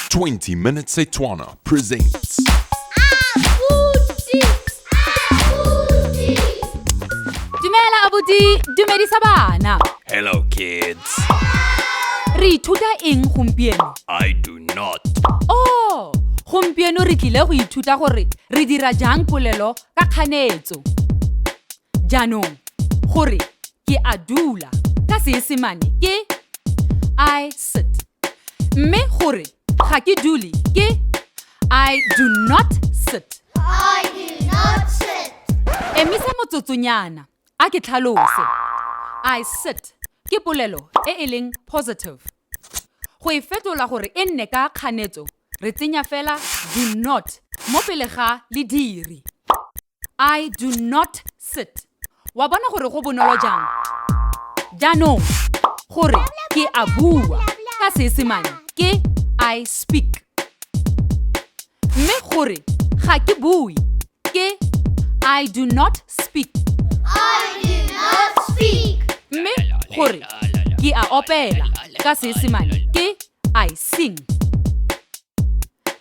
20 Minute Setswana presents. Dumela abuti, dumedisa bana. Hello, kids. Re ithuta eng gompieno? I do not. Oh, gompieno re tlile go ithuta gore re dira jang polelo ka kganetso. Jaanong, gore ke a dula ka Seesemane ke I sit. Mme gore ga ke dule ke I do not sit. I do not sit. Emisa motsotsonyana a ke tlhalose. I sit ke polelo e e leng positive. Go e fetola gore e nne ka kganetso, re tsenya fela do not mo pele ga lediri. I do not sit. Wa bona gore go bonolo jang? Jaanong, gore ke a bua ka Seesemane ke I speak. Mme gore ga ke bue ke I do not speak. I do not speak. Mme gore ke a opela ka Seesemane ke I sing.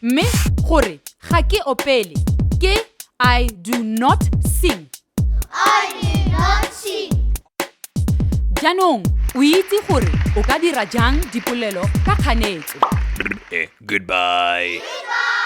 Mme gore ga ke opele ke I do not sing. I do not sing. Jaanong o itse gore o ka dira jang dipolelo ka kganetso. Goodbye. Goodbye.